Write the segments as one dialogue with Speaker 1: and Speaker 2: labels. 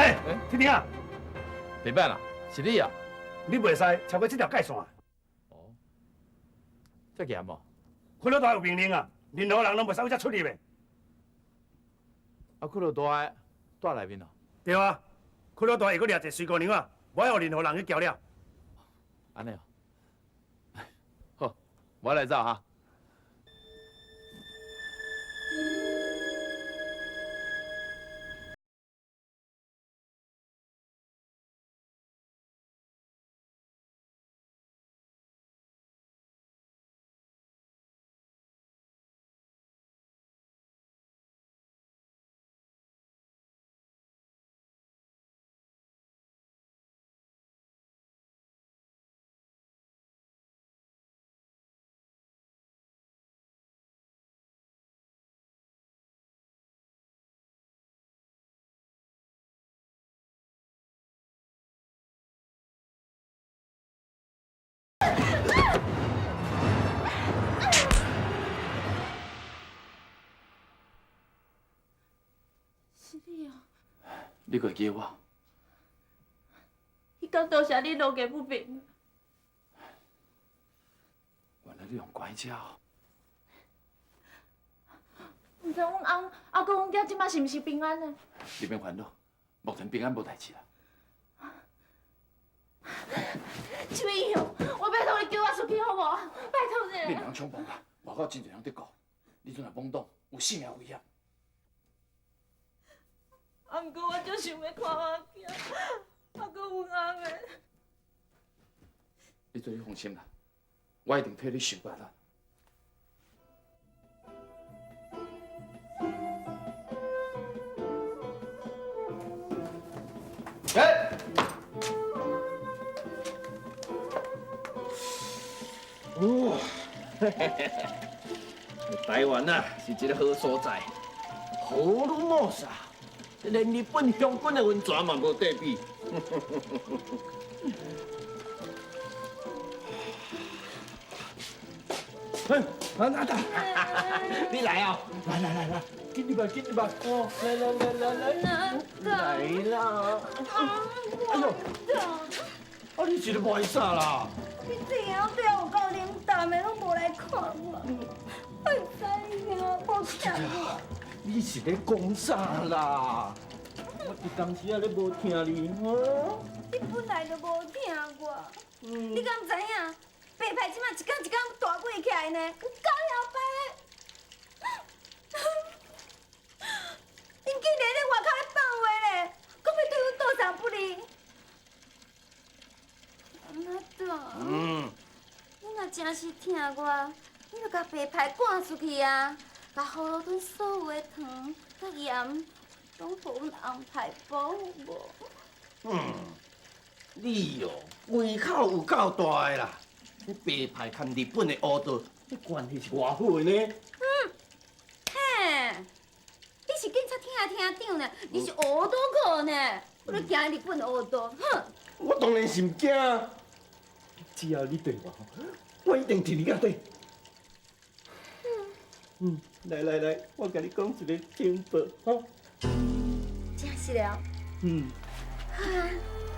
Speaker 1: 嘿，天天啊，
Speaker 2: 地板啊，是你啊？
Speaker 1: 你袂使超過這條界線。
Speaker 2: 哦，這嚴哦。
Speaker 1: 區老大有命令啊，任何人攏袂使往這出入的。
Speaker 2: 啊，區老大蹛內面哦。
Speaker 1: 對啊，區老大會閣掠一個水姑娘啊，無愛予任何人去攪了。
Speaker 2: 按呢哦。好，我來走哈。
Speaker 3: 是你哦！
Speaker 2: 你閣會記得我？
Speaker 3: 彼工多謝你路見不平。
Speaker 2: 原來你用關這哦。
Speaker 3: 毋知阮翁抑閣阮囝這擺是毋是平安的？
Speaker 2: 你免煩惱，目前平安無代誌啦。
Speaker 3: 這位英雄，我拜託你救我出去好無？拜託者。
Speaker 2: 你毋通衝動啦，外口真濟人佇顧，你陣若懵懂，有性命危險。
Speaker 3: 啊！毋過我足想欲看我囝，抑閣阮翁的。
Speaker 2: 你做你放心啦，我一定替你想辦法。欸！
Speaker 4: 哦，台灣啊，是一个好所在，好女莫煞，連日本香軍的溫泉嘛無得比。哎，阿達，你來哦！來來來來，緊入來，緊入來，哦，來來來來來，來啦！哎呦，啊你是咧賣啥啦？
Speaker 5: 你這樣對我有夠冷淡的，攏無來看我，我知影無疼我。
Speaker 4: 你是咧講啥啦？我一當時仔咧無聽你，吼。
Speaker 5: 你本來就無疼我，你敢知影？白派這擺一工一工大尾起來呢，有夠曉白的。𪜶竟然咧外口咧放話咧，講欲對阮倒送不利。阿大，你若真是疼我，你就共白派趕出去啊！共葫蘆屯所有的糖佮鹽，攏予阮翁太婆好無？
Speaker 4: 你哦，胃口有夠大的啦！這白派佮日本的烏道，這關係是偌好的呢？
Speaker 5: 嘿，你是警察廳廳長呢，你是烏道客呢？我都驚日本烏道，哼！
Speaker 4: 我當然是毋驚，只要你對我好，我一定替你到底。嗯，來來來，我共你講一个情報，吼。
Speaker 5: 真實的哦。
Speaker 4: 嗯。
Speaker 5: 好啊，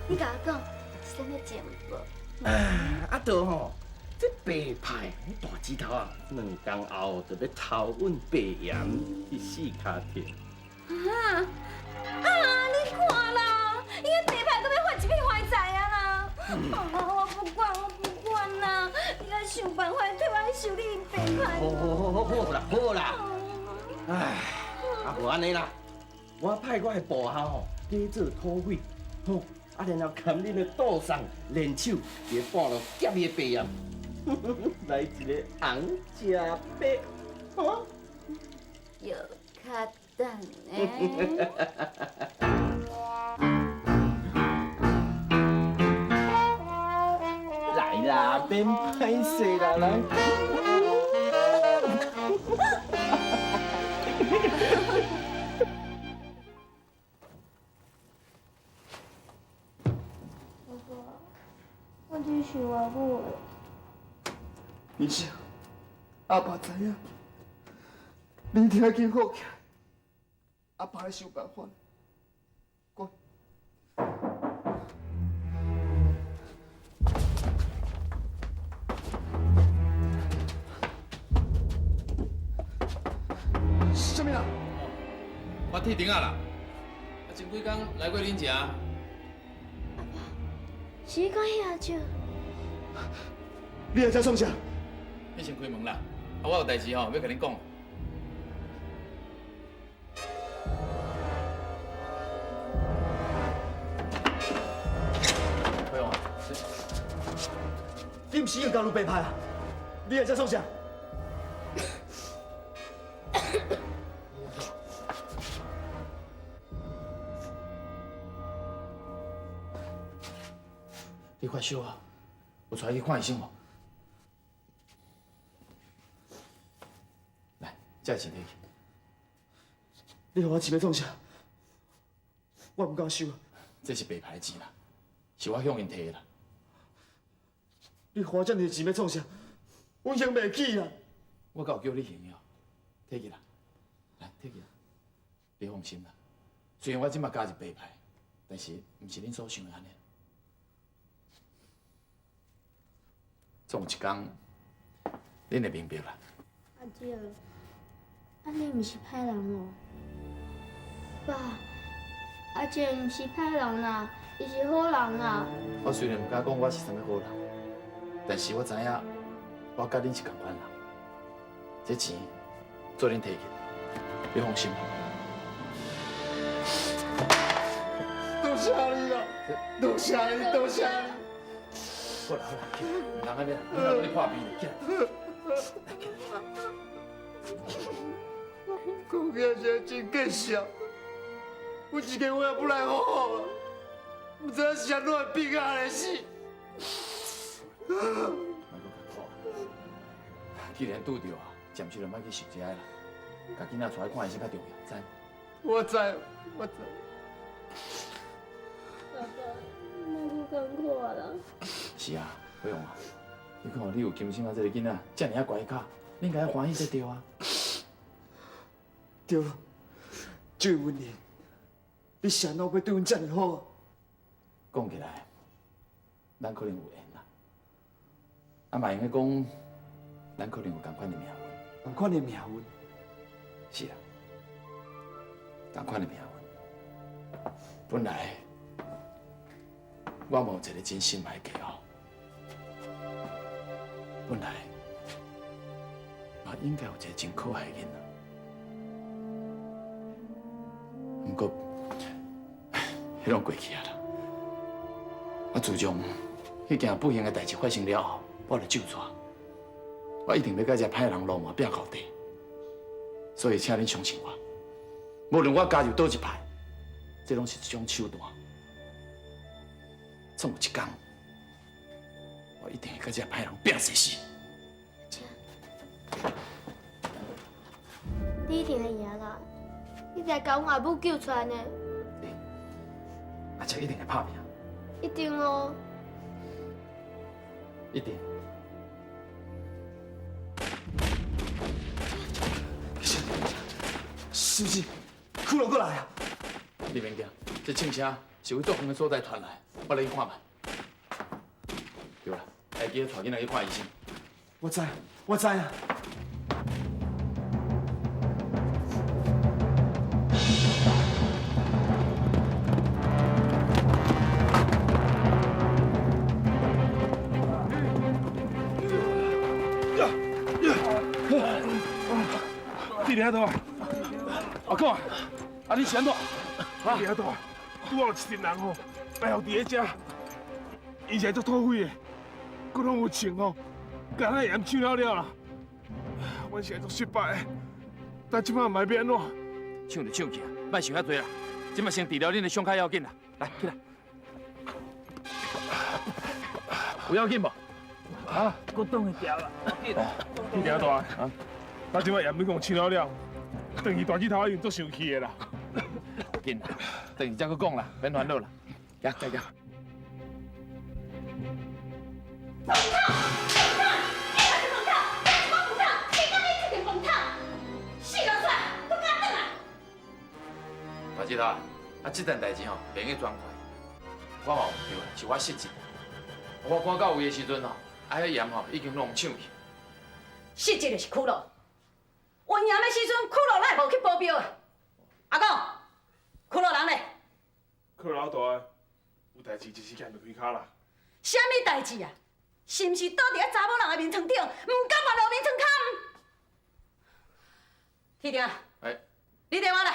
Speaker 5: 你共我講是啥物情報？
Speaker 4: 啊，啊，就吼，這白派大指頭啊，兩工後就欲偷運白鹽去四跤亭。
Speaker 5: 啊啊！你看啦，伊个白派閣欲發一筆橫財啊啦！啊，我不管，我不管啦！你愛想辦法替我去修理𪜶白派。
Speaker 4: 好好好好好啦，好啦。唉，啊無按呢啦，我派我的部下吼，假做土匪，吼，啊然後含恁的賭送聯手，佇半路劫伊的白鹽，來一个紅食白，吼。
Speaker 5: 又較等呢。
Speaker 4: 來啦，免歹勢啦，來。
Speaker 5: 爸爸，我真想我母的。
Speaker 6: 你是阿爸知影，明天紧好起来，阿爸會想辦法。乖，啥物人？
Speaker 2: 我铁钉仔啦，啊前几工来过恁遮。
Speaker 3: 阿爸，是你讲彼阿叔？
Speaker 6: 你来遮创啥？
Speaker 2: 你先开门啦，啊，我有代志吼，欲共恁讲。辉煌，
Speaker 6: 你毋是已经加入白派啊？你来遮创啥？
Speaker 2: 你发烧啊？有带去看医生无？来，这钱提去。
Speaker 6: 你予我钱欲创啥？我毋敢收。
Speaker 2: 这是白牌钱啦，是我向𪜶提的啦。
Speaker 6: 你花遮济钱欲创啥？阮还袂起啦。
Speaker 2: 我敢有叫你还哦？提去啦，来提去啦。你放心啦，虽然我这马加入白牌，但是毋是恁所想的按呢。总有一天，恁会明白啦。
Speaker 3: 阿姐，按呢毋是歹人哦。爸，阿姐毋是歹人啦，伊是好人啦。
Speaker 2: 我虽然毋敢讲我是啥物好人，但是我知影，我佮恁是仝款人。这钱做恁提去，你放心。
Speaker 6: 多谢你啦，多谢你，多谢你。
Speaker 2: 好啦好啦，起来，毋通按呢，你若阁咧破病咧，起来。
Speaker 6: 讲起来真真见笑，阮一家伙也本来好好啊，毋知影是按怎会变甲按呢死。
Speaker 2: 莫阁艰苦啊！既然拄著啊，暂时就莫去想这个啦。共囡仔带去看医生较重要，知？
Speaker 6: 我知，我知。
Speaker 3: 爸爸，莫阁艰苦啊啦。
Speaker 2: 是啊，辉煌啊，你看你有金星啊这个囡仔，遮尔仔乖巧，你应该欢喜才对啊。
Speaker 6: 对，这位文玲，你是按怎欲对阮遮尔好啊？
Speaker 2: 讲起来，咱可能有缘啦，啊嘛会用讲，咱可能有仝款的命运。
Speaker 6: 仝款的命运？
Speaker 2: 是啊，仝款的命运。本来我嘛有一个真心爱的家伙，本来嘛应该有一个真可爱的囡仔，毋过，彼拢过去啊啦。啊，自从彼件不幸的代志发生了后，我就咒煞，我一定欲佮这歹人罗马拼到底。所以，请恁相信我，无论我加入佗一派，这拢是一种手段。总有一天，我一定会佮这歹人拼誓死。
Speaker 3: 你一定会赢啦！你来共阮阿母救出来呢。
Speaker 2: 阿姐一定会拍拼。
Speaker 3: 一定哦。
Speaker 2: 一定。
Speaker 6: 是毋是？骷髅阁来啊！
Speaker 2: 你免惊，这枪声是为足远的所在传来，我来去看觅。对啦，会记得带囡仔去看医生。
Speaker 6: 我知，我知啊。
Speaker 7: 弟弟阿多，阿公啊，啊你是按怎？弟弟阿多，拄好有一群人吼，埋伏伫咧遮，𪜶是来做土匪的，阁拢有枪吼，共咱盐抢了了啦。阮是来足失败的，但这摆嘛欲按怎？
Speaker 2: 抢就抢去啊，莫想遐济啦。这摆先治疗恁的伤较要紧啦。来，起来。有要紧无？
Speaker 7: 啊，
Speaker 8: 阁挡会牢啦。
Speaker 7: 弟弟阿大，啊，咱这摆盐拢共抢了了，转去大指头已经足生气的啦。
Speaker 2: 紧啦，转去再阁讲啦，免烦恼啦。行，行行。
Speaker 3: 饭桶，饭桶，你嘛是饭桶，你是饭桶，谁叫你这间饭桶？死老出来，阁敢转来？
Speaker 2: 大指头，啊，这件代志吼，袂用得转怪，我嘛有毋对啦，是我失职。我赶到位的时阵吼，啊，彼盐吼已经拢抢去。
Speaker 9: 失职就是苦恼。
Speaker 8: 运盐的时阵，骷髅哪会无去保镖啊？阿公，骷髅人咧？
Speaker 7: 骷老大，有代志一时间袂开跤啦。
Speaker 8: 啥物代志啊？是毋是倒伫遐查某人的眠床顶，毋甘愿落眠床跤？铁定，
Speaker 2: 哎，
Speaker 8: 你电话来。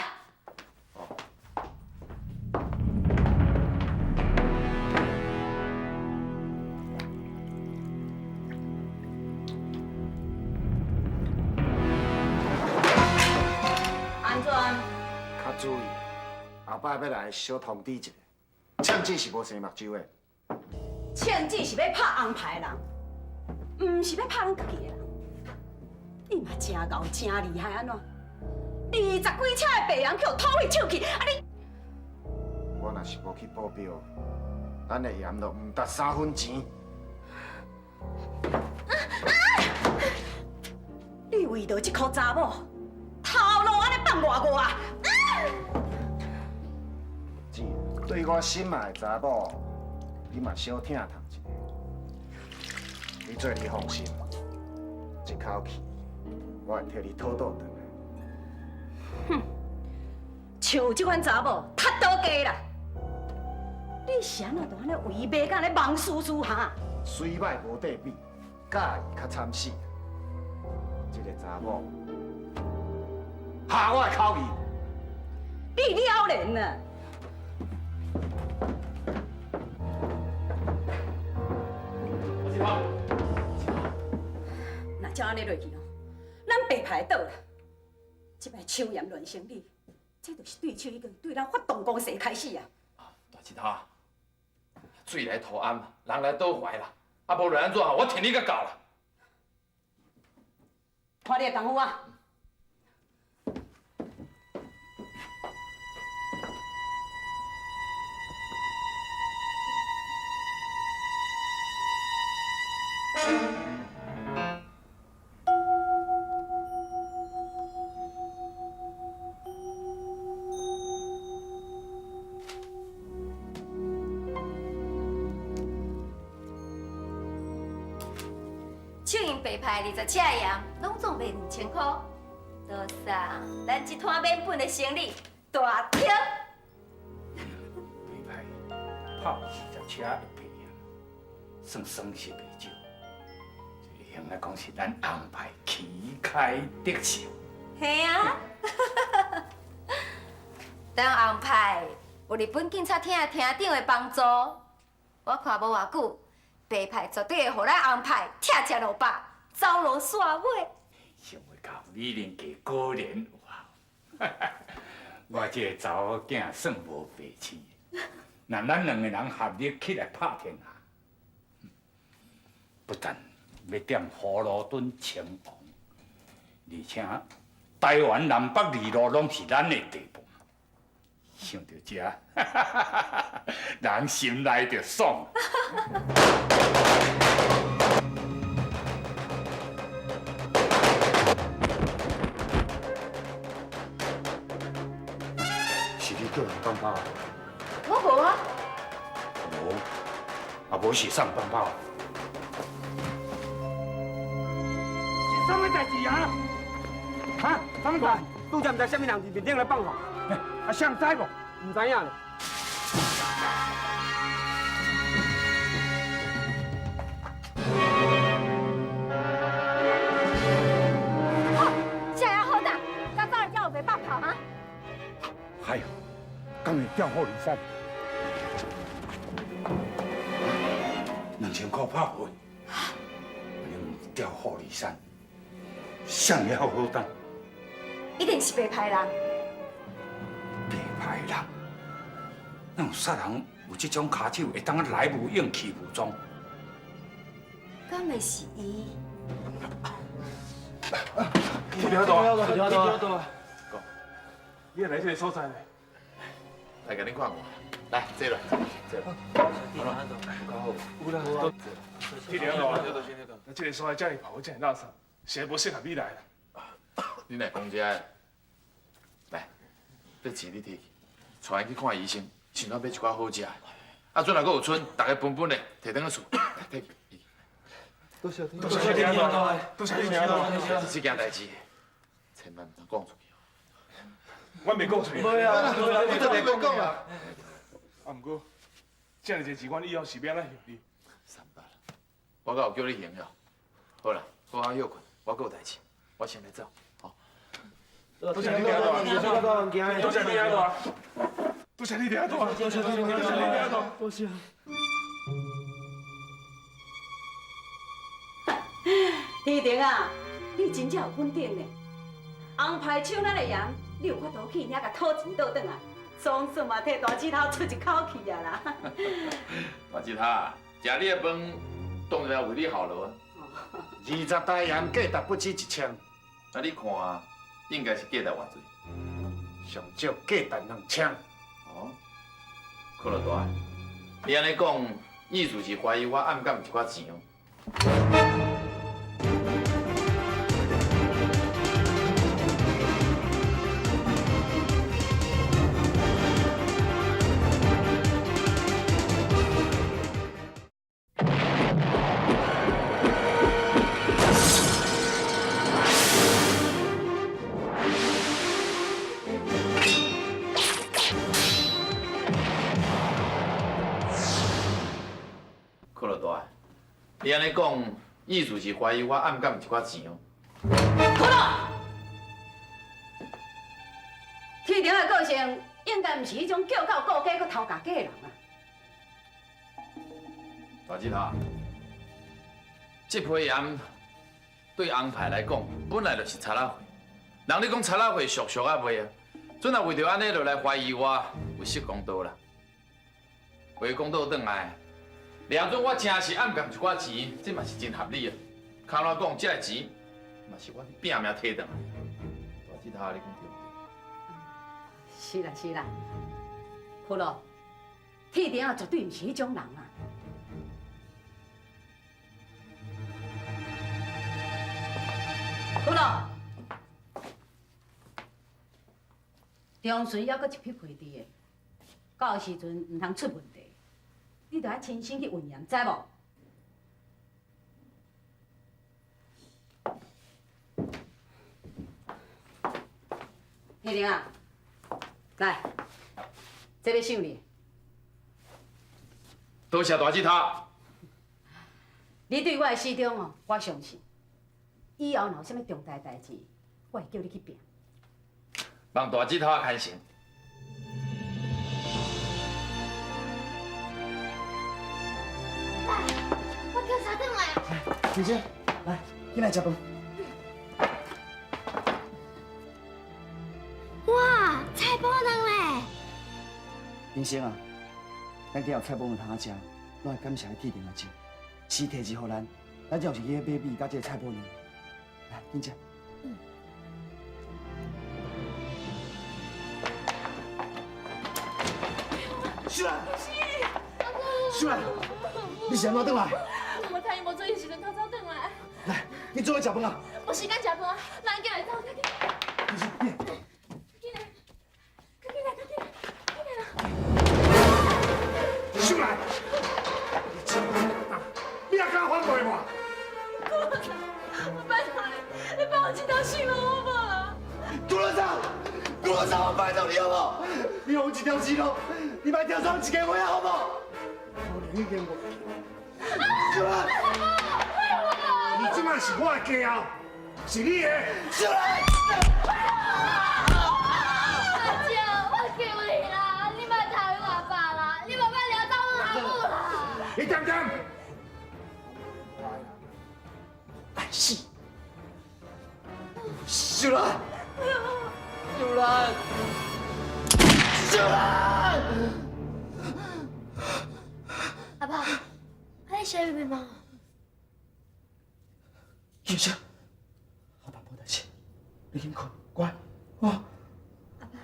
Speaker 8: 安怎？
Speaker 9: 较注意，后摆欲来小通知一下，枪子是无生目睭的。
Speaker 8: 枪子是欲拍红牌的人，毋是欲拍咱家己的人。你嘛真𠢕，真厉害，按怎？20几车的白盐去予土匪抢去，啊你！
Speaker 9: 我若是无去保镖，咱的盐就毋值3分钱。
Speaker 8: 你为著这箍查某，头路按呢放偌外啊！
Speaker 9: 姐，对我心爱的查某，你嘛小疼痛一下。你做你放心，一口气我会替你讨倒转来。
Speaker 8: 哼，像这款查某，太多假啦！你是按怎就按呢为伊买甲按呢忙输输哈？
Speaker 9: 虽歹无得比，佮意较惨死。这个查某下我的口气。
Speaker 8: 你了然啊！若照按呢落去哦，咱白牌倒啦。这摆抽盐乱生理，这就是对手已经对咱发动攻势开始啊！
Speaker 2: 大舌头，水来土掩，人来倒怀啦。啊，无论按怎，我替你佮到啦。
Speaker 8: 看你的功夫啊！
Speaker 5: 手用白牌20车的盐，拢总卖2000箍，多送咱这摊免本的生意大赚。
Speaker 1: 白牌拍20车的白盐，算损失袂少。这会用来讲是咱红牌旗开得胜。
Speaker 5: 嘿啊，咱红牌有日本警察厅的厅长的帮助，我看无偌久。白牌绝对会予咱红牌拆食落肚，走路煞尾。
Speaker 1: 想袂到美玲姐果然有效，我这个查某囝算无白生。若咱两个人合力起来拍天下，不但欲点葫芦墩称王，而且台湾南北二路拢是咱的地盘。想到这，人心内就爽。
Speaker 9: 是你叫人放炮？
Speaker 5: 我无啊。
Speaker 1: 无，啊无是啥放炮？
Speaker 6: 是啥物代志啊？哈？啥物代？拄才毋知啥物人伫面顶咧放炮，啊，谁知无？毋知影咧。
Speaker 5: 哦，这样好打，刚早叫我别放炮啊！
Speaker 1: 哎呦，敢会调虎离山？2000块拍费，调虎离山，啥会好担？
Speaker 5: 一定是白牌人。
Speaker 1: 白牌人，哪有啥人有这种跤手，会当来无影去无踪？
Speaker 5: 敢会是伊？
Speaker 7: 铁条大，铁条大，你也来这个所在呢？
Speaker 2: 来，共恁看看，来，坐落，坐落。
Speaker 7: 好啦，有够好。有啦，铁条大，那这个所在遮尔跑，遮尔垃圾，实在无适合你来啦。
Speaker 2: 你来讲这个，来，这钱你提去，带𪜶去看医生，想怎买一寡好食的。啊，阵若阁有賰，大家分分的，提转去厝，来提去。
Speaker 6: 多谢
Speaker 7: 多谢铁条大，多谢铁条大。
Speaker 2: 这件代志，千萬毋通講出去。
Speaker 7: 我袂講出去。
Speaker 2: 袂啊，你都袂講啊。
Speaker 7: 啊，毋過，遮爾濟錢，阮以後是欲按怎還你？
Speaker 2: 三八啦，我敢有叫你還了？好啦，好好歇睏，我閣有代誌，我先來走。好。
Speaker 7: 多謝你，多謝你，多謝你，多謝你，多謝你，多謝。
Speaker 8: 天庭啊，你真正有本領呢！紅牌搶咱的鹽，你有法度去遐共討錢倒轉來，總算嘛替大指頭出一口氣啊啦！
Speaker 2: 大指頭，食你的飯，當然為你效勞啊。
Speaker 9: 20袋鹽價值不止1000。
Speaker 2: 那你看，應該是價值偌濟？
Speaker 9: 上少價值2000。
Speaker 2: 哦，可樂大，你按呢講，意思是懷疑我暗挵一寡錢哦？你按呢講，意思是懷疑我暗挵一寡錢哦？
Speaker 8: 可樂，天庭的個性應該毋是彼種叫到顧家閣偷家的人啊。
Speaker 2: 大指頭，這批鹽對紅牌來講，本來就是賊仔貨。人咧講賊仔貨俗俗仔賣啊，陣若為著按呢就來懷疑我，有失公道啦。話講倒轉來。掠準我真是暗挵一寡錢，這嘛是真合理啊。卡怎講，這个錢嘛是我拼命提轉來。大指頭，你講對毋對？
Speaker 8: 是啦是啦，可樂，鐵定啊絕對毋是彼種人啊。可樂，中旬犹阁一批皮伫的，到时阵毋通出问题。你著爱亲身去运盐，知无？天玲啊，来，这个赏你。
Speaker 2: 多谢大指头。
Speaker 8: 你对我的死忠哦，我相信。以后若有啥物重大代志，我会叫你去拼。
Speaker 2: 望大指头牵成。
Speaker 3: 爸，我叫啥转来？
Speaker 4: 姐姐，来，进来食饭。
Speaker 3: 哇，菜脯卵咧！
Speaker 4: 林生啊，咱今后菜脯卵通食，拢会感谢铁定阿姐，是提钱予咱，咱才有时去买米佮这个菜脯卵。来，紧食。
Speaker 3: 嗯。
Speaker 4: 秀兰，秀兰，你是按怎转来？
Speaker 10: 我趁伊无注意时阵偷走转来。
Speaker 4: 来，你做伙食饭啊？
Speaker 10: 无时间食饭，咱紧来走，赶紧。紧来，赶紧来，赶紧来，紧来啦！
Speaker 7: 秀兰，你也敢反背我？
Speaker 10: 郭老师，我拜托你，你放我这条生路好无啦？
Speaker 4: 郭老师，郭老师，我拜托你好无？你予我一条生路，你莫跳爽一家伙好无？
Speaker 7: 我已经无。
Speaker 4: 秀兰，
Speaker 7: 你这摆是我的家后，是你的。
Speaker 4: 秀兰。
Speaker 3: 阿舅，我求你啦，你莫杀阮阿爸啦，你莫莫掠走阮阿母啦。
Speaker 7: 你点点？
Speaker 4: 爱死！秀兰，秀兰，秀兰！
Speaker 3: 阿爸，你啥物梦？
Speaker 4: 金生，阿爸无代志，你紧睏，乖，哦。
Speaker 3: 阿爸，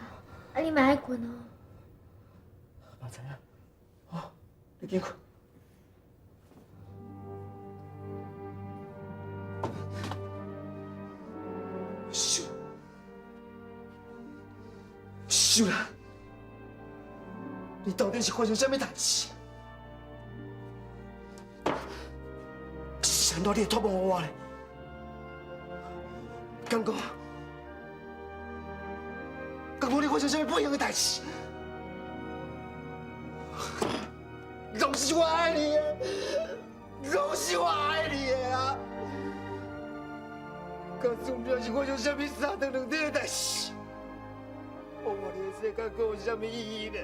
Speaker 3: 啊你嘛爱睏哦。
Speaker 4: 阿爸知影，哦，你紧睏。秀，秀兰，你到底是发生啥物代志？是按怎你会托梦予我呢？敢讲，
Speaker 2: 阁无你发生啥物不幸的代志？拢是我爱你的，拢是我爱你的啊！假使毋知是发生啥物三长两短的代志，我活伫世间阁有啥物意义呢？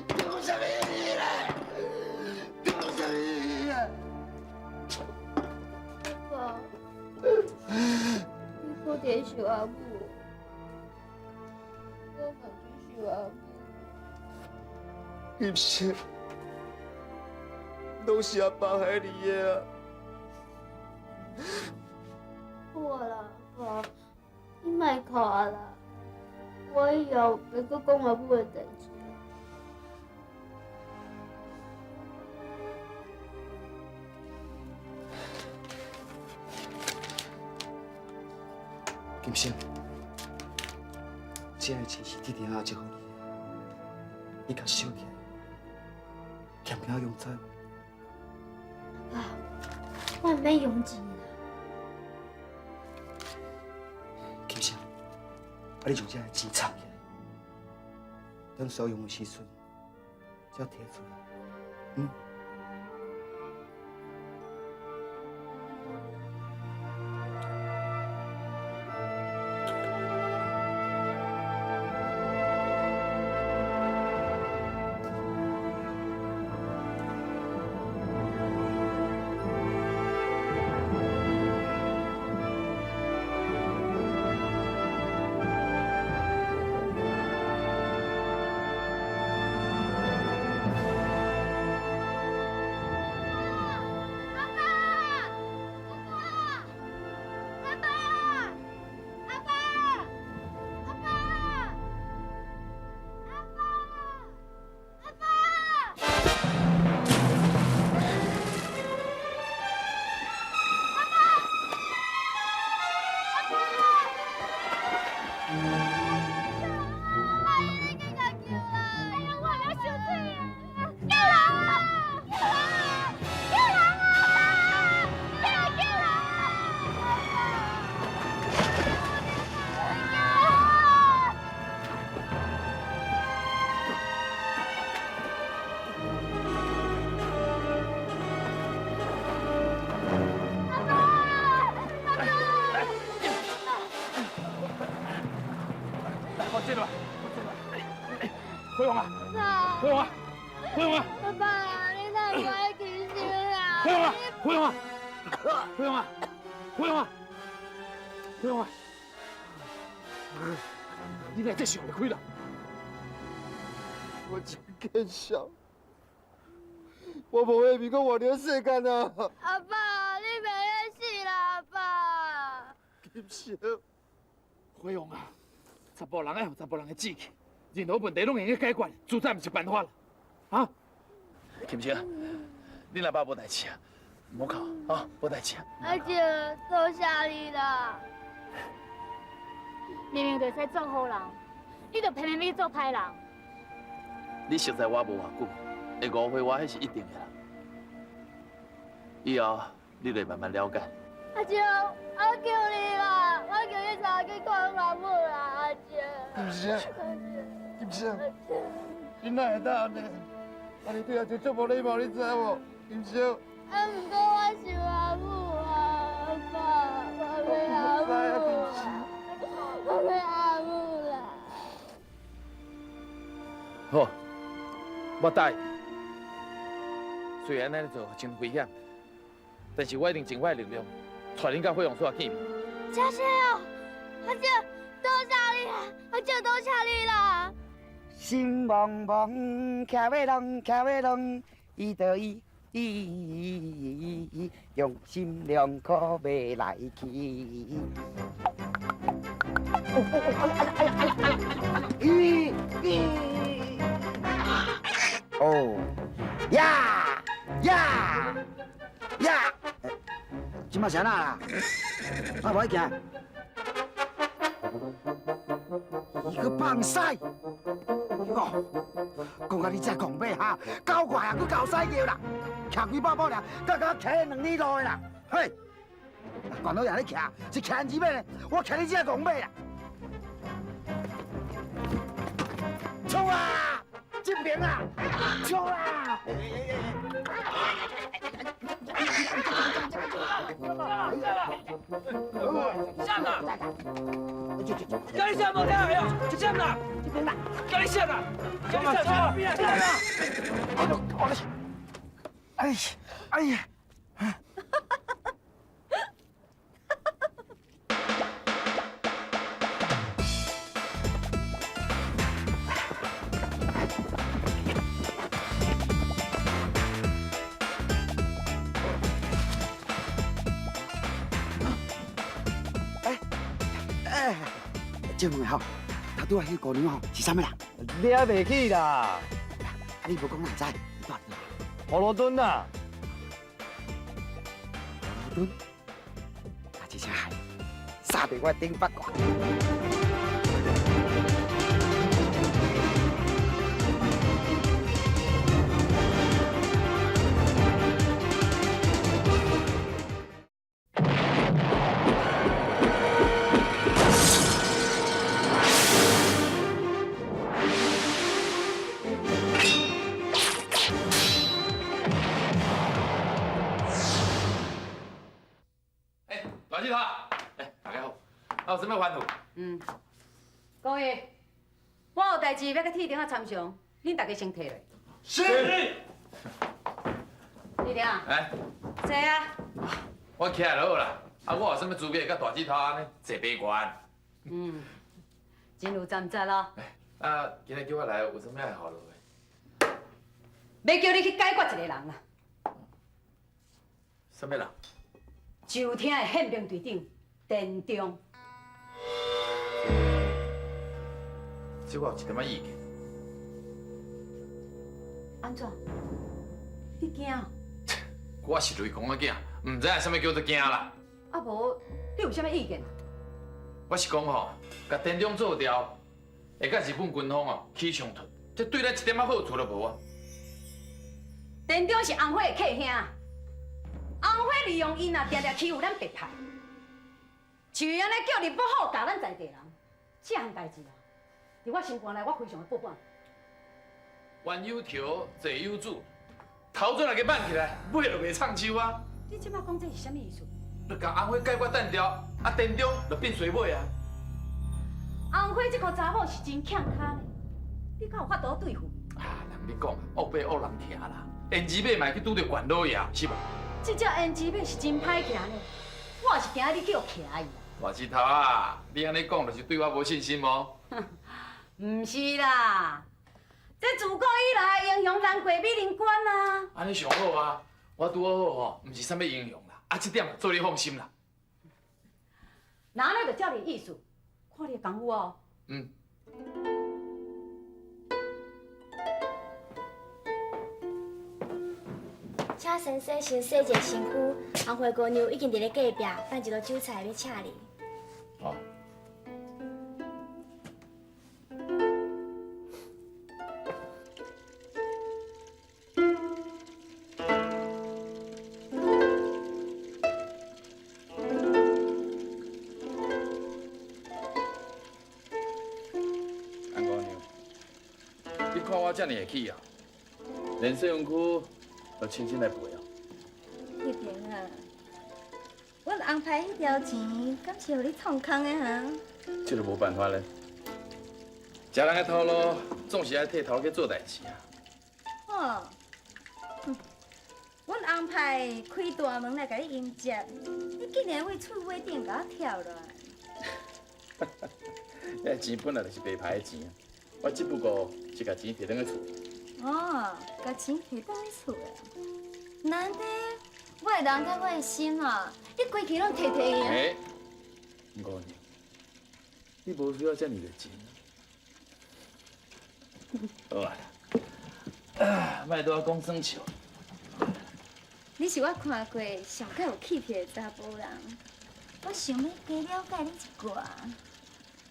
Speaker 2: 阁有啥物意义呢？阁有啥物意义啊？
Speaker 3: 爸，你可伫想阿母，我嘛就想阿母。
Speaker 2: 金星，拢是阿爸害你的啊！
Speaker 3: 好啦，爸，你莫哭啊啦，我以后袂阁讲阿母的代志。
Speaker 6: 金星，这个钱是弟弟阿借予你的，你共收起来，欠囝用知无？
Speaker 3: 爸，我毋免用钱啦。
Speaker 6: 金星，啊，你将这个钱藏起来，等需要用的时阵，才提出来，嗯？
Speaker 7: 辉煌啊！辉煌啊！辉煌啊！
Speaker 3: 爸爸，你哪会爱金星啊？
Speaker 7: 辉煌啊！辉煌啊！辉煌啊！辉煌啊！辉煌啊！你哪这想袂开啦？
Speaker 2: 我真见笑，我无下面阁活伫世间啊！
Speaker 3: 阿爸，你袂使死啦，阿爸！
Speaker 2: 金星，
Speaker 7: 辉煌啊！查埔人爱予查埔人的志气。任何问题拢会用解决，自杀毋是办法啦，啊！金星，你阿爸无代志啊，毋好哭啊，无代志啊。
Speaker 3: 阿姐，多谢你啦。
Speaker 10: 明明就会使做好人，你就偏偏欲做歹人。
Speaker 2: 你熟似我无偌久，会误会我，彼是一定的啦。以后你就会慢慢了解。
Speaker 3: 阿姐，我求你啦，我求你带我去看阿母啦，阿姐。
Speaker 2: 金星，金星，你哪会当按呢？啊，你对阿姐足无礼貌，你知无？金星。
Speaker 3: 啊，毋过我想阿母啊，阿爸，我欲阿母啊，我欲阿母啦。
Speaker 7: 好，我答应。虽然按呢做真危险，但是我一定尽我的力量，带恁佮火旺所见面。
Speaker 3: 真是哦，阿姐，多谢你啦，阿姐多谢你啦。
Speaker 4: 心茫茫，徛尾龙，徛尾龙，伊就伊伊用心良苦欲来去。哦哦哦！哎呀哎呀哎呀哎呀！咦咦！哦呀呀呀！这马是按怎啦？我无爱行。伊阁放屎！哦，讲到你这戆马哈，狗怪啊，阁狗屎尿啦，徛几百步尔，阁敢徛两里路的啦，嘿！管老爷咧徛，是徛字马呢？我徛你这戆马啦！
Speaker 6: 衝啊！這邊啊！衝啊！
Speaker 11: 啥啦？叫你啥无听没有？啥啦？叫你啥啦？叫你啥？啥啦？
Speaker 6: 哎哎呀！借问下吼，头拄仔彼姑娘吼是啥物人？
Speaker 12: 掠袂起啦！
Speaker 6: 啊，你无讲哪会知？你住佗？
Speaker 12: 葫芦墩啦！
Speaker 6: 葫芦墩，啊，这声海，杀伫我顶八卦。
Speaker 2: 大志头，哎，大家好，啊，有啥物吩咐？
Speaker 8: 嗯，各位，我有代志欲佮铁钉仔参详，恁大家先退落。
Speaker 2: 是。
Speaker 8: 铁钉，
Speaker 2: 哎，
Speaker 8: 坐啊。
Speaker 2: 我起来就好啦。啊，我有啥物资格佮大志头按呢坐白悬？
Speaker 8: 嗯，真有站节咯。
Speaker 2: 啊，今日叫我来有啥物爱予落的？
Speaker 8: 欲叫你去解决一个人啦。
Speaker 2: 啥物人？
Speaker 8: 就听的宪兵队长田中。
Speaker 2: 这我有一点仔意见。
Speaker 8: 按怎？你惊？
Speaker 2: 我是雷公仔囝，毋知影啥物叫做惊啦。
Speaker 8: 啊无，你有啥物意见？
Speaker 2: 我是讲吼，共田中做掉，会佮日本军方哦起冲突，这对咱一点仔好处都无啊。
Speaker 8: 田中是红火的客兄，红火利用𪜶啊，定定欺负咱白派，就按呢叫日本好教咱在地人，这项代志啊，伫我心肝内，我非常的不满。
Speaker 2: 冤有头，债有主，头转来给挽起来，尾就袂唱秋啊。
Speaker 8: 你这摆讲这是啥物意思？
Speaker 2: 就共红火解决单调，啊，田中就变衰尾啊。
Speaker 8: 红火这个查某是真欠跤呢，你敢有法度对付？
Speaker 2: 啊，人咧讲，恶马恶人骑啦，胭脂马嘛会去拄著管老爷，是无？
Speaker 8: 这只胭脂马是真歹骑呢，我也是惊你去予骑伊啦。
Speaker 2: 大舌头啊，你按呢讲，就是对我无信心无？
Speaker 8: 毋是啦，这自古以来英雄难过美人关啊。
Speaker 2: 按呢上好啊，我拄好好吼，毋是啥物英雄啦，啊，这点做你放心啦。
Speaker 8: 那按呢就照你意思，看你的功夫哦。
Speaker 2: 嗯。
Speaker 3: 请先生先洗一下身躯，红花姑娘已经伫咧隔壁放一道酒菜欲请你。
Speaker 2: 哦。安姑娘，你看我遮尔会气啊，连西园区都亲身来陪哦。
Speaker 5: 铁钉啊，阮红牌彼条钱，敢是予你创空的哈？
Speaker 2: 这就无办法咧。食人的头路，总是爱替头家做代志啊。
Speaker 5: 哦，阮红牌开大门来共你迎接，你竟然为厝尾顶共我跳落来。
Speaker 2: 那钱本来就是白牌的钱啊，我只不过是共钱提转去厝。
Speaker 5: 哦，共钱提转去厝的。难得我的人佮我的心啊，你规气拢提提去。
Speaker 2: 欸，吴姑娘，你无需要遮尔热情。好啊，啊，莫拄仔讲耍笑。
Speaker 5: 你是我看过上较有气魄的查埔人，我想欲加了解你一寡。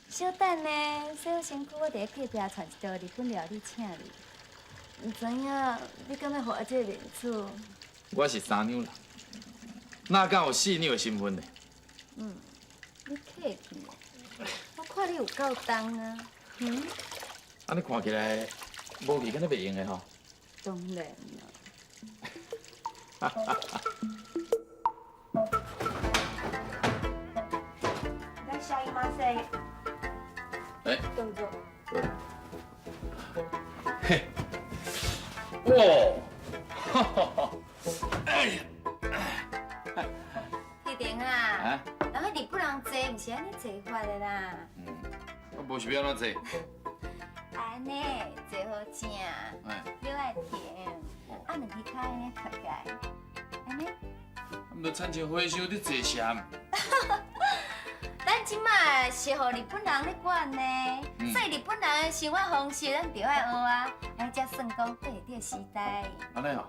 Speaker 5: 小等呢，洗好身躯，我伫咧隔壁传一道日本料理请你。毋知影你敢欲予我这个面子？
Speaker 2: 我是三两人，哪敢有四两的身份呢？
Speaker 5: 嗯，你客气，我看你有够重啊。嗯。
Speaker 2: 啊，按呢看起來無去敢若袂用的吼。
Speaker 8: 當然啦。
Speaker 13: いらっしゃいませ。
Speaker 2: 哎，
Speaker 13: どうぞ。
Speaker 2: 嘿，哇，哈哈哈，哎呀，
Speaker 5: 铁定啊，人彼日本人坐，毋是按呢坐法的啦。
Speaker 2: 我無是欲按怎坐？
Speaker 5: 按呢坐好正，腰愛挺，啊兩支跤按呢磕起來，按呢。
Speaker 2: 毋就親像和尚咧坐禪。
Speaker 5: 咱這擺是予日本人咧管呢，所以日本人的生活方式咱著愛學啊，按呢才算講對得著時代。
Speaker 2: 按呢哦。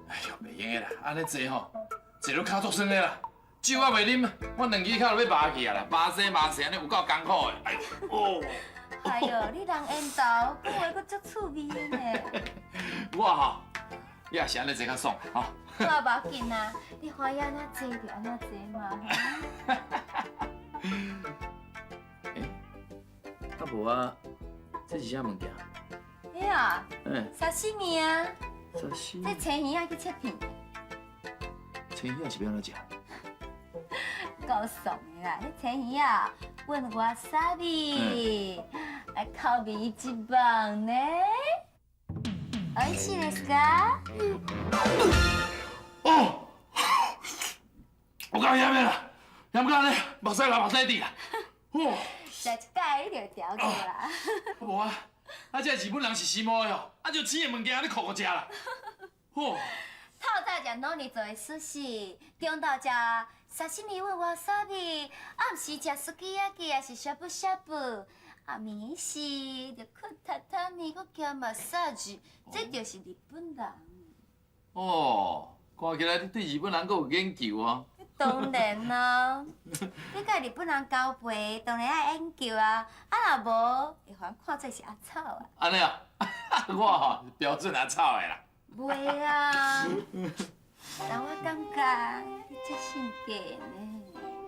Speaker 2: 哎喲，袂用的啦，按呢坐吼，坐到跤足酸的啦。酒我袂啉，我兩支跤就欲麻去啊啦，麻生麻生按呢有夠艱苦的。哎哦。
Speaker 5: 哎喲，你人緣投，講話閣足趣味的呢。
Speaker 2: 我吼，也是按呢坐較爽吼。
Speaker 5: 我無要緊啊，你歡喜按怎坐就按怎坐嘛。
Speaker 2: 欸，啊無啊，這是啥物件？
Speaker 5: 彼啊，沙西米啊。
Speaker 2: 沙西
Speaker 5: 這青魚仔去切片。
Speaker 2: 青魚仔是欲按怎食？
Speaker 5: 夠爽的啦！彼青魚仔混わさび，來口味一棒呢。おいしいですか？
Speaker 2: 哦，有夠鹹的啦，鹹到按呢，目屎流目屎滴啦。哦，
Speaker 5: 食一擺你就調過啦。
Speaker 2: 無啊，啊這日本人是時髦的哦，啊就生的物件按呢酷酷食啦。哦，
Speaker 5: 透早食滷肉做的壽司，中晝食沙西米混わさび，暗時食すき焼き，抑是しゃぶしゃぶ。啊，暝時就睏榻榻米，閣兼馬殺雞，這就是日本人。
Speaker 2: 哦，看起來你對日本人閣有研究哦。
Speaker 5: 當然咯，你佮日本人交陪，當然愛研究啊。啊，若無，會予人看做是阿草啊。
Speaker 2: 按呢啊，我吼標準阿草的啦。
Speaker 5: 袂啊，但我感覺你這性格呢。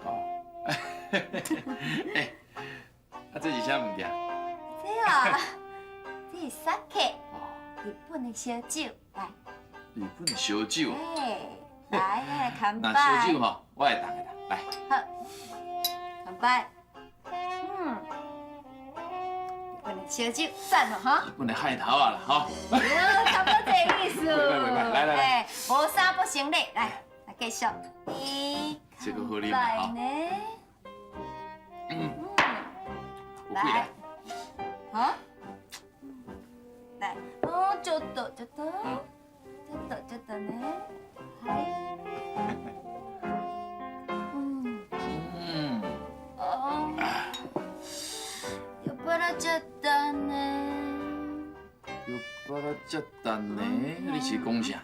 Speaker 2: 哦，欸，啊，這是啥物件？
Speaker 5: 這啊，這是酒，日本的燒酒，來。
Speaker 2: 日本的燒酒。
Speaker 5: 欸，來，來乾杯。
Speaker 2: 那燒酒吼，我會當的啦，來。
Speaker 5: 好，乾杯。嗯，日本的燒酒，讚了哈。
Speaker 2: 日本的海頭啊啦，吼。
Speaker 5: 差不多這個意思。
Speaker 2: 袂歹袂歹，來來來。
Speaker 5: 無三不成立，來，來繼續。
Speaker 2: 這個好啉啦，吼。嗯。有氣來。
Speaker 5: 好。來，哦，ちょっとちょっと。ちょっとちょっとね。はい。嗯。
Speaker 2: 嗯。
Speaker 5: 哦。酔っ払っちゃったね。
Speaker 2: 酔っ払っちゃったね。你是講啥？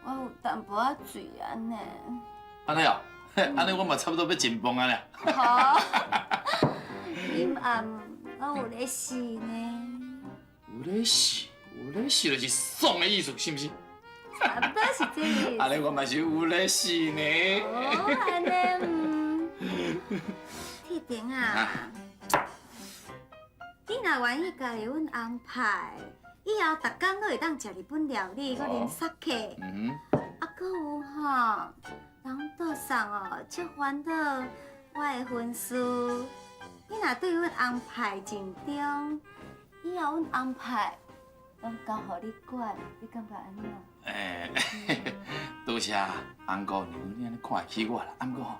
Speaker 5: 我有淡薄仔醉啊呢。
Speaker 2: 按呢哦，按呢我嘛差不多欲緊繃啊咧。
Speaker 5: 好。陰暗，攏有咧死呢。
Speaker 2: 有咧死，有咧死就是爽的意思，是毋是？
Speaker 5: 差不多是這個意思。
Speaker 2: 按呢我嘛是有咧死呢。
Speaker 5: 哦，按呢，嗯。鐵定啊，你若願意加入阮翁派，以後逐工攏會當食日本料理，閣啉酒。
Speaker 2: 嗯。
Speaker 5: 啊，閣有吼，人桌上哦，足煩惱我的婚事。你若對阮翁派盡忠，以後阮翁派攏交予你管，你感覺按怎？
Speaker 2: 欸，多謝翁姑娘，你按呢看會起我啦。啊，毋過吼，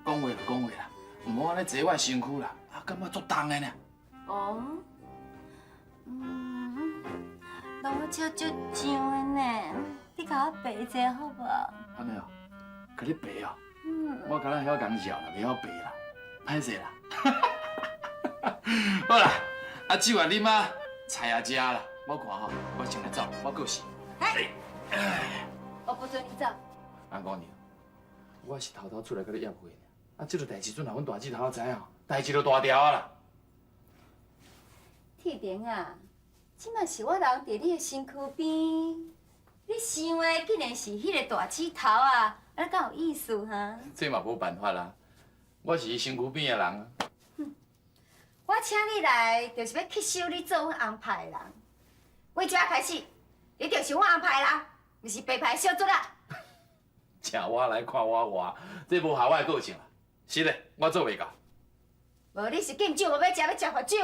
Speaker 2: 講話就講話啦，毋好按呢坐我的身軀啦，啊，感覺足重的呢。
Speaker 5: 哦，嗯，但我笑足脹的呢，你共我爬一下好無？
Speaker 2: 按呢哦，共你爬哦。
Speaker 5: 嗯。
Speaker 2: 我敢若曉共繞啦，袂曉爬啦，歹勢啦。好啦，啊酒也啉啊，菜也食啦，我看吼，我先來走，我閣有事。
Speaker 5: 哎，我不准你走。
Speaker 2: 翁姑娘，我是偷偷出來共你約會爾，啊，這個代誌準予阮大姊頭知影，代誌就大條啊啦。
Speaker 5: 鐵定啊，這馬是我人佇你的身軀邊，你想的竟然是彼个大姊頭啊，按呢敢有意思哈？
Speaker 2: 這嘛無辦法啦，我是伊身軀邊的人。
Speaker 5: 哼，我请你来，就是欲吸收你做阮红牌的人。为这开始，你就是阮红牌的人，毋是白牌小卒仔。
Speaker 2: 请我来看我活，这无合我的个性啦。是嘞，我做袂到。
Speaker 5: 无你是敬酒无欲食，欲食罚酒。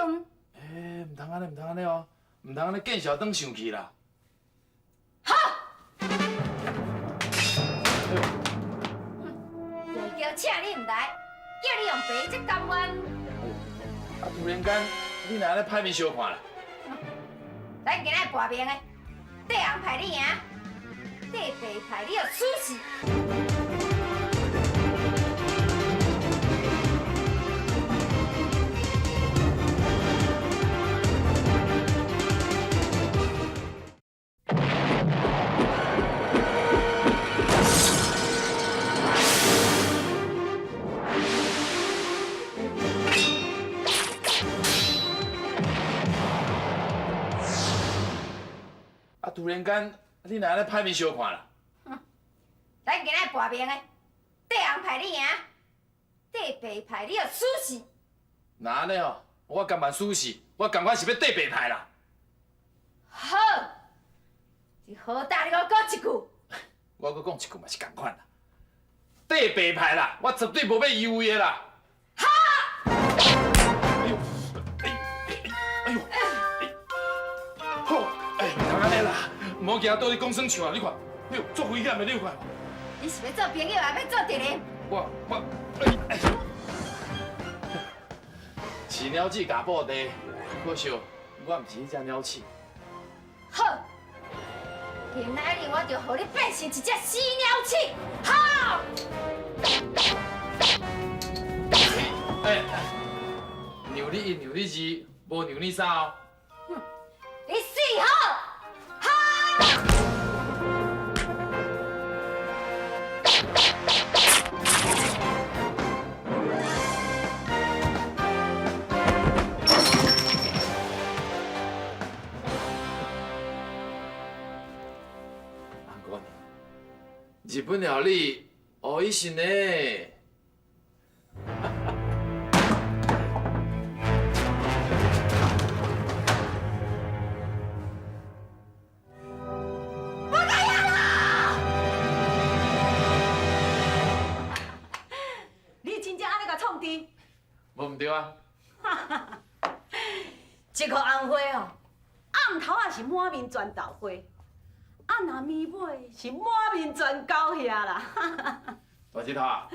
Speaker 2: 欸，毋通按呢，毋通按呢哦，毋通按呢见笑转生气啦。
Speaker 5: 好。就叫请你毋来，叫你用白才甘愿。
Speaker 2: 啊！突然间，你哪按呢歹面相看啦？
Speaker 5: 咱今仔搏命的，缀红牌你赢，缀白牌你就输死。
Speaker 2: 啊！突然间，你哪按呢歹面相看啦？
Speaker 5: 咱今仔搏命的，缀红牌你赢，缀白牌你就输死。
Speaker 2: 那按呢哦，我甘愿输死，我甘愿是欲缀白牌啦。
Speaker 5: 好，这好胆你阁讲一句。
Speaker 2: 我阁讲一句嘛是仝款啦，缀白牌啦，我绝对无欲犹豫的啦。
Speaker 5: 好。
Speaker 2: 哎呦，哎哎呦，好，哎，毋通按呢啦，毋好惊倒咧讲耍笑啊！你看，哎呦，足危险的，你有看无？
Speaker 5: 你是欲做朋友，还欲做敌人？
Speaker 2: 我，哎，饲鸟鼠咬布袋，可惜我毋是彼只鸟鼠。
Speaker 5: 好，今仔日我就予你变成一只死鸟鼠。好。
Speaker 2: 哎，让你一，让你二，无让你三哦。
Speaker 5: 你死好，好。
Speaker 2: 红姑娘，日本料理おいしいね。
Speaker 8: 你真正按呢共创治？
Speaker 2: 无毋对啊！
Speaker 8: 这颗红花哦，暗头仔是满面全豆花，啊若暝尾是满面全狗血啦。
Speaker 2: 大舌头啊，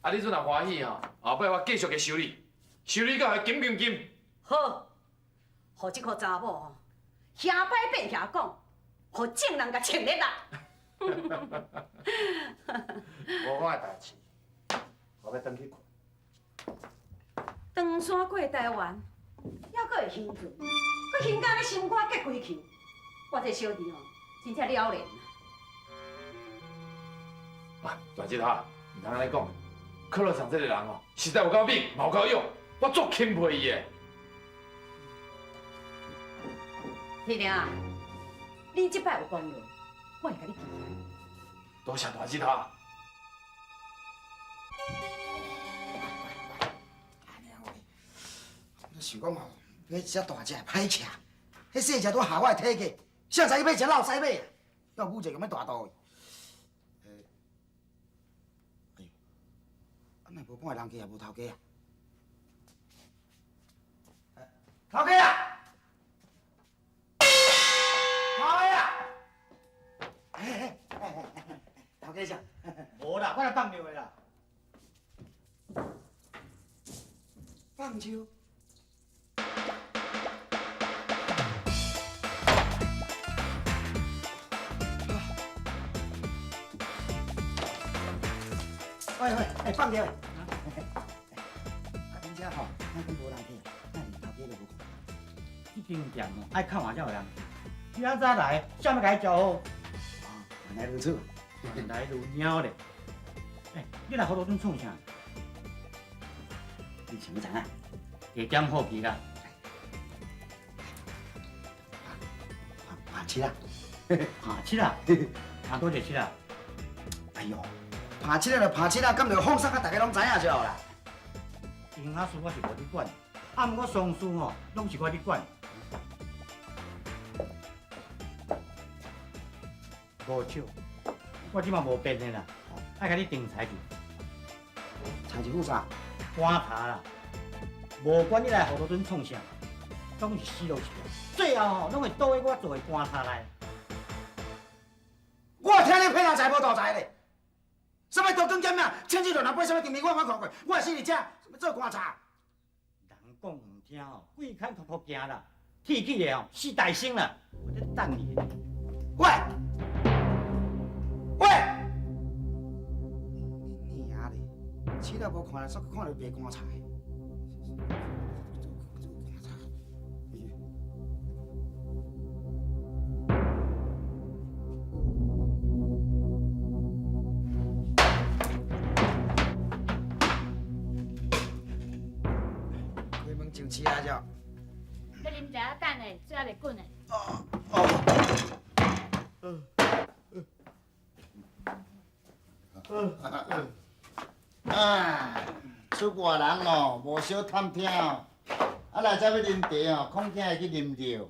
Speaker 2: 啊你阵若欢喜吼，后摆我继续去修理，修理到金金金。
Speaker 8: 好，予这颗查某吼，遐摆变遐讲，予众人共穿热啦。
Speaker 9: 无我的代志，我欲转去睏。
Speaker 8: 长山过台湾，犹阁会兴奋，阁兴到咧心肝结开去。我这小弟吼，真正了然
Speaker 2: 啊！大舌头，毋通按呢讲，柯乐长这个人哦，实在有够猛，嘛有够勇，我足钦佩伊的。
Speaker 8: 铁良啊，你这摆有功劳，我会共你记起来。
Speaker 2: 多谢大舌头。
Speaker 6: 我想讲吼，买一只大只的歹车，彼细只拄合我的体格，谁知去买一只老屎马啊？要母一个咁大肚的。哎呦，啊哪无半个人家也无头家啊？头家啊！头家啊！哎哎哎，头家啥？
Speaker 14: 无啦，我来放尿的啦。
Speaker 6: 放尿？喂喂，哎，放尿！啊，恁遮吼，哪敢无人客？哪连头家都无看？
Speaker 14: 这间店哦，爱敲碗才有人。你较早来，啥物共伊招呼？
Speaker 6: 哦，原来如此。
Speaker 14: 原来如猫咧。哎，你来葫芦墩创啥？
Speaker 6: 你想欲知影？
Speaker 14: 加减好奇啦。
Speaker 6: 拍七啊！
Speaker 14: 拍七啊？拍佗一个七啊？
Speaker 6: 哎哟，拍七啊就拍七啊，敢就放松啊？大家拢知影就好啦。
Speaker 14: 营养师我是无咧管，啊，啊，毋过丧事吼，拢是我咧管。无笑，我这马无变的啦，爱共你定裁去。
Speaker 6: 裁一副啥？
Speaker 14: 棺材啦，无管你来葫芦墩创啥，拢是死路一条。最后吼，拢会倒喺我做的棺材内。
Speaker 6: 我听你骗人财无大财咧，啥物刀光剑影，千尺乱人飞，啥物场面我毋捌看过，我会死伫遮，啥物做棺材？
Speaker 14: 人讲毋听吼，鬼牵拖拖行啦，铁起的吼死大声啦，我咧等你。
Speaker 6: 喂喂，你娘咧，死了无看，煞看著白棺材。开门上市啊！这。
Speaker 10: 要啉茶等下，水还袂滚呢。
Speaker 15: 啊，出外人哦，无少探听哦。啊，来这欲啉茶哦，恐惊会去啉著。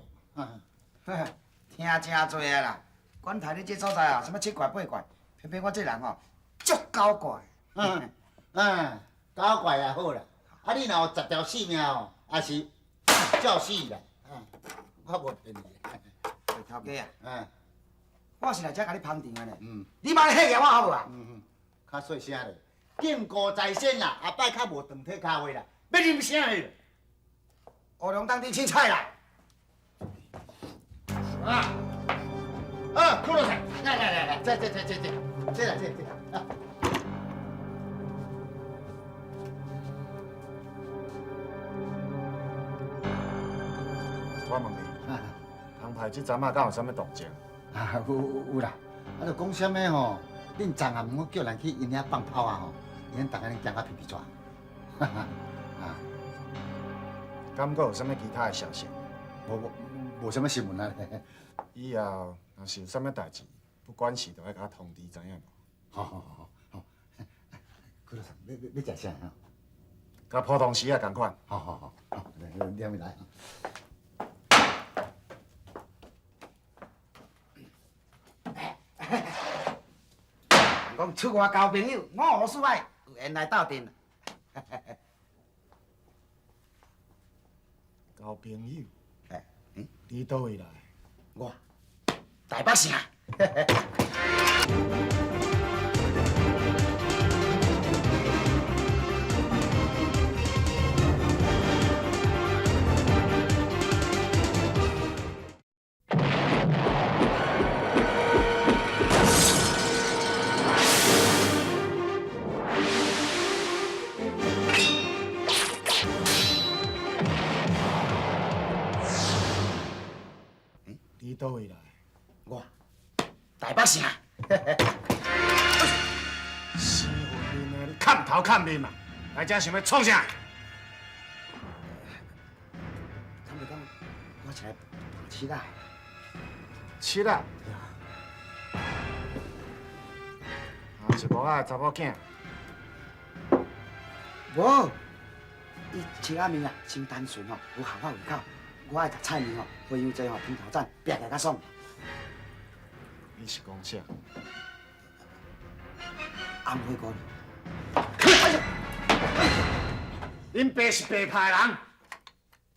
Speaker 6: 听真济啊啦！管他你这所在啊，啥物七怪八怪，偏偏我这人吼，足搞怪。
Speaker 15: 嗯嗯，搞怪也好啦。啊，你若有十条性命哦，也是照死啦。嗯，我无骗你。
Speaker 6: 头家啊，
Speaker 15: 嗯，
Speaker 6: 我是来遮共你捧场的呢。
Speaker 15: 嗯，
Speaker 6: 你莫咧吓我好无啊？
Speaker 15: 嗯嗯，较细声咧，禁锢在先啦，后摆较无长腿跤话啦，欲啉啥咧？
Speaker 6: 乌龙当地凊彩啦。
Speaker 15: 啊！啊，骷髅菜，来来来来，这这这这这，这啦这这。啊。
Speaker 9: 我问你，红牌这阵仔敢有啥物动静？
Speaker 15: 啊，有有有啦！啊，就讲啥物吼？恁昨暗我叫人去𪜶遐放炮啊吼，𪜶逐家拢惊甲皮皮喘。啊，
Speaker 9: 敢阁有啥物其他的消息？
Speaker 15: 无无无啥物新闻啊。
Speaker 9: 以后若是有啥物代志，不管事都爱共我通知，知影无？
Speaker 15: 好好好好。郭老师，欲食啥吼？
Speaker 9: 佮普通时仔仝款。
Speaker 15: 好好好，好，来，两位来。
Speaker 6: 讲出外交朋友，五湖四海有缘来斗阵。
Speaker 9: 交朋友？
Speaker 6: 哎，
Speaker 9: 你佗位来？
Speaker 6: 我台北城。
Speaker 9: 你佗位来？
Speaker 6: 我台北城。
Speaker 9: 死混面啊！你砍头砍面嘛！来遮想欲创啥？
Speaker 6: 坦白讲，我是来捧七仔的。
Speaker 9: 七仔？啊，是无爱的查某囝。
Speaker 6: 无，伊七仔面啊，真单纯吼，有合我胃口。我爱食菜面吼，花样济吼，汤头盏拼起来较爽。
Speaker 9: 你是讲啥？
Speaker 6: 红花菇。
Speaker 9: 恁爸是白派人，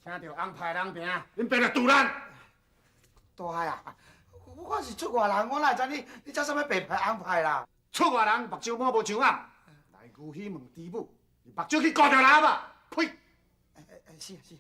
Speaker 9: 听著红派人名，恁爸就拄咱。
Speaker 6: 大海啊，我是出外人，我哪会知你你走啥物白派红派啦？
Speaker 9: 出外人目睭毛无像暗，来牛去问猪母，目睭去顾著人吧？呸！
Speaker 6: 是啊是。